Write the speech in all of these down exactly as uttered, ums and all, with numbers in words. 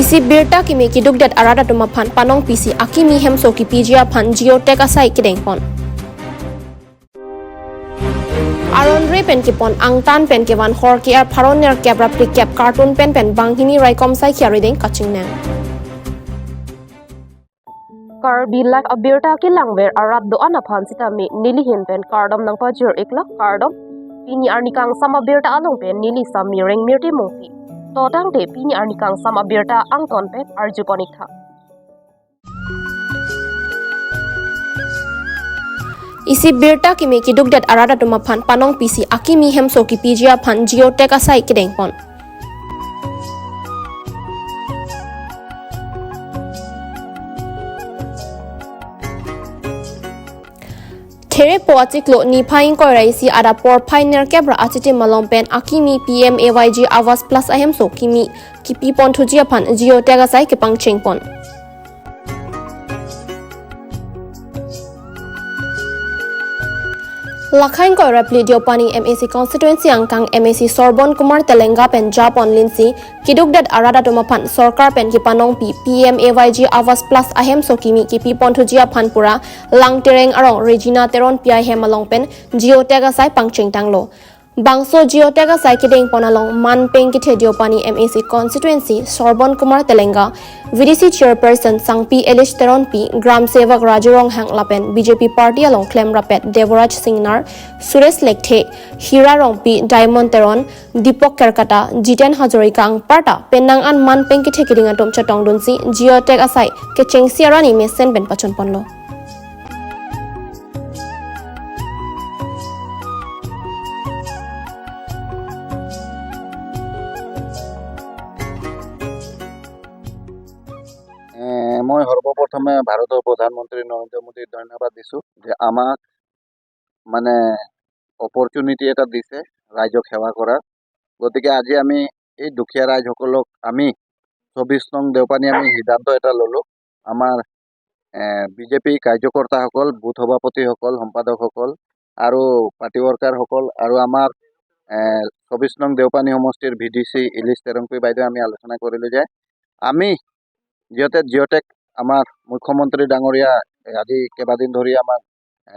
Isi birta kimi kedukdet arat atum aphan panong pisi akimi hemso kipiji aphan geotag asai kedengpon. Aron re pen kepon angtan pen kevan hor ke-ar pharo nerkep ra phlikep carton pen pen banghini raikom sai kia rideng kachingnang. Karbi Live abirta kelangver arat do-an aphan sitame nelihin pen kardom nangpajir iklo, kardom. Pini arni kangsam abirta along pen neli Sami Rengmirti Mungpi. To tangte pini arni kangsam abirta angton pen arjupon iktha. Isi birta kimi kedukdet arat atum aphan panong pisi akimi hemso kipiji aphan geotag asai kedengpon. Therepo achiklo niphai ingkoi ra isi adap porphai nerkep ra achitim along pen akimi P M A Y G Awas Plus ahemso kimi kipi ponthuji aphan geotag asai kepangchengpon. Lakhai ingkoi ra phli Deopani M A C constituency angkang M A C Sorbon Kumar Telenga pen japon linsi kedukdet arat atum aphan sorkar pen kepanongpi P M A Y G Awas Plus ahemso kimi kipi ponthuji aphan pura Langtereng arong Regina Teronpi ahem along pen geotag asai pangchengtanglo. Bangso geotag asai kedengpon along manpeng kethe Deopani M A C constituency Sorbon Kumar Telenga, V D C chairperson Sangpi Elish Teronpi, Gram Sevak Raju Ronghang lapen B J P party along klemrappet Devoraj Singnar, Suresh Lekthe, Hira Rongpi, Diamond Teron, Deepak Kerkata, Jiten Hazarika anparta penang an manpeng kethe keding atum chetongdunsi geotag asai kechengsi arani mesen pen pachunponlo. এ, মই সৰ্বপ্ৰথমে ভাৰতৰ প্ৰধানমন্ত্ৰী নৰেন্দ্ৰ মোদীক ধন্যবাদ দিছোঁ যে আমাক মানে অপৰচুনিটি এটা দিছে ৰাইজক সেৱা কৰাৰ। গতিকে আজি আমি এই দুখীয়া ৰাইজসকলক আমি চৌবিশ নং দেওপানী আমি সিদ্ধান্ত এটা ল'লোঁ। আমাৰ এ, বি জে পি কাৰ্যকৰ্তাসকল, বুথ সভাপতিসকল, সম্পাদকসকল আৰু পাৰ্টি ৱৰ্কাৰসকল আৰু আমাৰ এ, চৌবিশ নং দেওপানী সমষ্টিৰ ভি ডি চি ইলিছ তেৰংপি বাইদেউ আমি আলোচনা কৰিলোঁ যে আমি যিহেতু জিঅ'টেগ আমাৰ মুখ্যমন্ত্ৰী ডাঙৰীয়া এ, আজি কেইবাদিন ধৰি আমাক এ,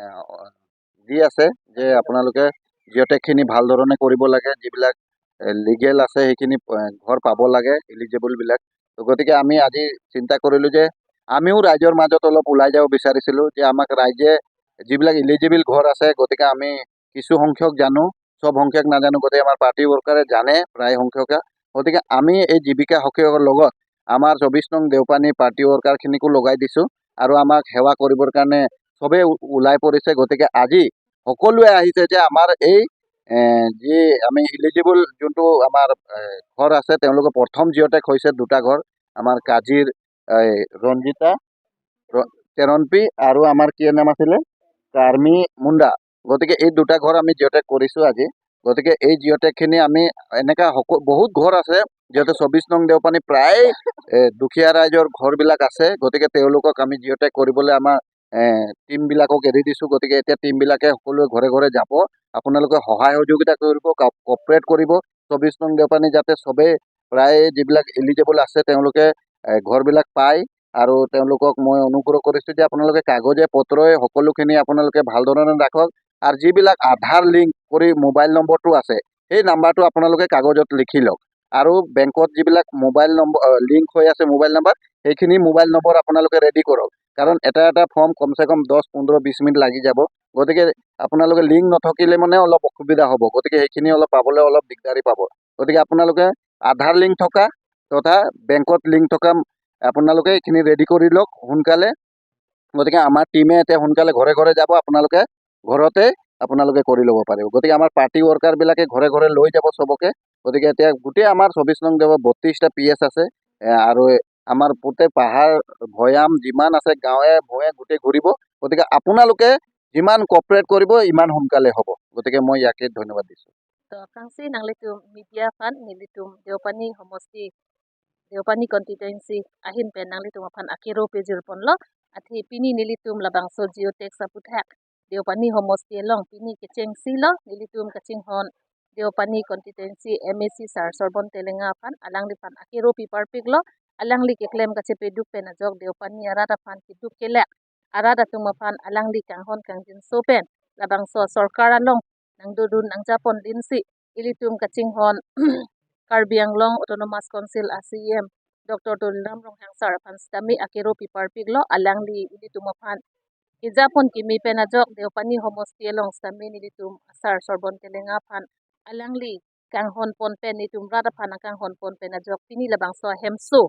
দি আছে যে আপোনালোকে জিঅ'টেগখিনি ভাল ধৰণে কৰিব লাগে, যিবিলাক এ, লিগেল আছে সেইখিনি এ, ঘৰ পাব লাগে এলিজিবলবিলাক। তো গতিকে আমি আজি চিন্তা কৰিলোঁ যে আমিও ৰাইজৰ মাজত অলপ ওলাই যাব বিচাৰিছিলোঁ যে আমাক ৰাইজে যিবিলাক এলিজিবল ঘৰ আছে, গতিকে আমি কিছু সংখ্যক জানো, সব সংখ্যক নাজানো, গতিকে আমাৰ পাৰ্টি ৱৰ্কাৰে জানে প্ৰায় সংখ্যকে। গতিকে আমি এই জীৱিকা সখীসকলৰ লগত আমাৰ চৌবিশ নং দেওপানী পাৰ্টি ৱৰ্কাৰখিনিকো লগাই দিছোঁ আৰু আমাক সেৱা কৰিবৰ কাৰণে সবেই ও-, ওলাই পৰিছে। গতিকে আজি সকলোৱে আহিছে যে আমাৰ এই এ, যি আমি এলিজিবল যোনটো আমাৰ এ, ঘৰ আছে, তেওঁলোকৰ প্ৰথম জিঅ'টেগ হৈছে দুটা ঘৰ, আমাৰ কাজিৰ এ, ৰঞ্জিতা ৰ-, তেৰণপি আৰু আমাৰ কি নাম আছিলে, কাৰ্মি মুণ্ডা। গতিকে এই দুটা ঘৰ আমি জিঅ'টেগ কৰিছোঁ আজি। গতিকে এই জিঅ'টেগখিনি আমি এনেকা সকলো বহুত ঘৰ আছে, যিহেতু চৌবিশ নং দেওপানী প্ৰায় এ, দুখীয়া ৰাইজৰ ঘৰবিলাক আছে। গতিকে তেওঁলোকক আমি জিঅ'টেগ কৰিবলৈ আমাৰ এ, টিমবিলাকক এৰি দিছোঁ। গতিকে এতিয়া টিমবিলাকে সকলোৱে ঘৰে ঘৰে যাব, আপোনালোকে সহায় সহযোগিতা কৰিব, ক-, কপাৰেট কৰিব। চৌবিশ নং দেওপানী যাতে সবেই প্ৰায় যিবিলাক এলিজিবল আছে তেওঁলোকে এ, ঘৰবিলাক পায়। আৰু তেওঁলোকক মই অনুগ্ৰহ কৰিছোঁ যে আপোনালোকে কাগজে পত্ৰই সকলোখিনি আপোনালোকে ভাল ধৰণে ৰাখক। আৰু যিবিলাক আধাৰ লিংক কৰি মোবাইল নম্বৰটো আছে, সেই নাম্বাৰটো আপোনালোকে কাগজত লিখি লওক। আৰু বেংকত যিবিলাক মোবাইল নম্বৰ লিংক হৈ আছে মোবাইল নাম্বাৰ, সেইখিনি মোবাইল নম্বৰ আপোনালোকে ৰেডি কৰক। কাৰণ এটা এটা ফৰ্ম কমচে কম দহ, পোন্ধৰ, বিশ মিনিট লাগি যাব। গতিকে আপোনালোকে লিংক নথকিলে মানে অলপ অসুবিধা হ'ব। গতিকে সেইখিনি অলপ পাবলৈ অলপ দিগদাৰী পাব। গতিকে আপোনালোকে আধাৰ লিংক থকা তথা বেংকত লিংক থকা আপোনালোকে এইখিনি ৰেডি কৰি লওক সোনকালে। গতিকে আমাৰ টিমে এতিয়া সোনকালে ঘৰে ঘৰে যাব, আপোনালোকে ঘৰতে আপোনালোকে কৰি ল'ব পাৰিব। গতিকে আমাৰ পাৰ্টি ৱৰ্কাৰবিলাকে ঘৰে ঘৰে লৈ যাব চবকে। গতিকে এতিয়া গোটেই আমাৰ চৌবিশ নং দেওপানী বত্ৰিশটা পি এছ আছে, এ, আৰু আমাৰ গোটেই পাহাৰ ভৈয়াম যিমান আছে গাঁৱে ভূঞে গোটেই ঘূৰিব। গতিকে আপোনালোকে যিমান কপাৰেট কৰিব ইমান সোনকালে হ'ব। গতিকে মই ইয়াকে ধন্যবাদ দিছোঁ। To aphrangsi nanglitum media aphan nelitum Deopani homosti, Deopani constituency ahin pen nanglitum aphan akero pejirponlo. Athe pini nelitum labangso geotag aputhak Deopani homosti along pini kechengsi lo, nelitum kachinghon Deopani constituency M A C sir Sorbon Telenga aphan, alangliphan akero piparpiklo. alangli keklem kachepaduk pen ajok Deopani arat aphan keduk kelak arat atum aphan alangli kanghon kangjinso pen labangso sorkar along nangdodun nangjapon linsi ilitum kachinghon Karbi Anglong Autonomous Council a C E M Doctor Tuliram Ronghang sir aphan sitame akero piparpiklo. Alangli ilitum aphan kejapon kimi pen ajok Deopani homosti along sitame nelitum asar Sorbon Telenga aphan alangli kanghonpon pen, nelitum rat aphan kanghonpon pen ajok pini labangso ahemso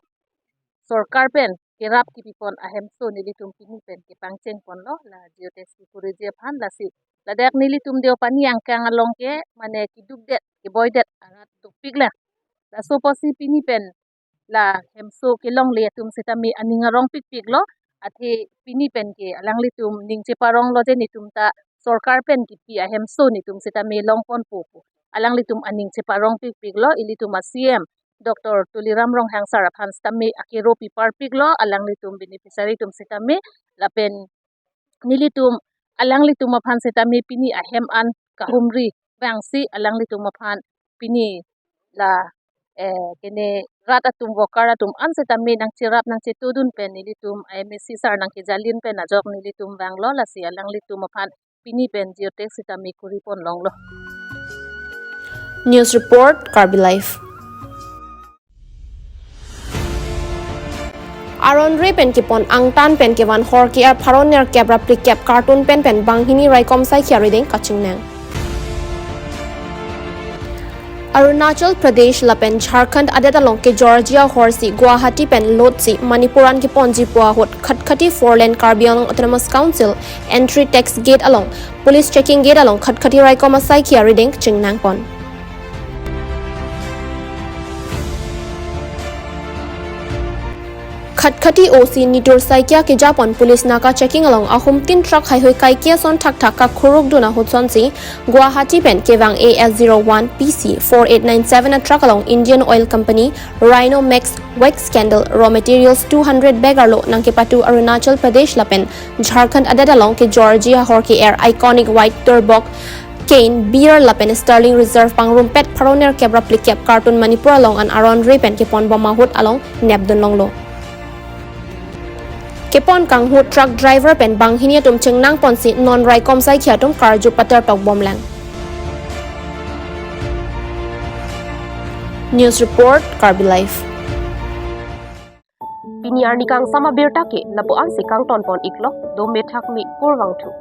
sorkar pen kerap kipipon ahemso nelitum pini pen kepangchengponlo la geotags kikuriji aphan. Lasi ladak nelitum Deopani angkang along ke mane kedukdet keboidet arat dukpiklo. Laso apotsi pini pen la hemso kelongle atum sitame aning arongpikpiklo. Athe pini pen ke alanglitum ning cheparonglo je netum ta sorkar pen kipi ahemso netum sitame longponpo pu alanglitum aning cheparongpikpiklo. Ilitum a C E M Doctor Tuliram Ronghang sir aphan sitame akero piparpiklo alanglitum beneficiary atum sitame. Lapen nelitum alanglitum aphan sitame pini ahem an kahumri vangsi alanglitum aphan pini la eh, kene rat atum, worker atum an sitame nangcherap nangchetudun pen nelitum M A C sir nangkejalin pen ajok nelitum vanglo. Lasi alanglitum aphan pini pen geotags sitame kuripon longlo. News report, Karbi Live. Aron re pen kepon angtan pen kevan hor ke-er pharo nerkep ra phlikep carton pen pen banghini raikom saikia arideng kachingnang. Arunachal Pradesh lapen Jharkhand adet along ke Georgia horsi Guwahati pen lotsi Manipur an keponji pu ahut Khatkhati Four Lane Karbi Anglong Autonomous Council entry tax gate along police checking gate along Khatkhati raikom asaikia arideng chingnangpon. Khatkhati O C Nitur Saikia kejapon police naka checking along ahum tin truck haihui kaikia ason thakthak kakhurukdun ahut sonsi Guwahati pen kevang A S zero one P C four eight nine seven a truck along Indian Oil Company Rhino Max wax candle raw materials two hundred bag arlo nangkepatu Arunachal Pradesh lapen Jharkhand adet along ke Georgia hor ke-er iconic white turbok, Kane, beer lapen Sterling Reserve pangrumpet pharo nerkep ra phlikep carton Manipur along an aron re pen keponbom ahut along nepdun longlo. Kepon kanghut truck driver pen banghini atum chingnangponsi non raikom saikia atum karju patar tokbomlang. News report, Karbi Live. Pini arni kangsam abirta ke lapu-ansi kangtonpon iklo, dome thakme kurvangthu.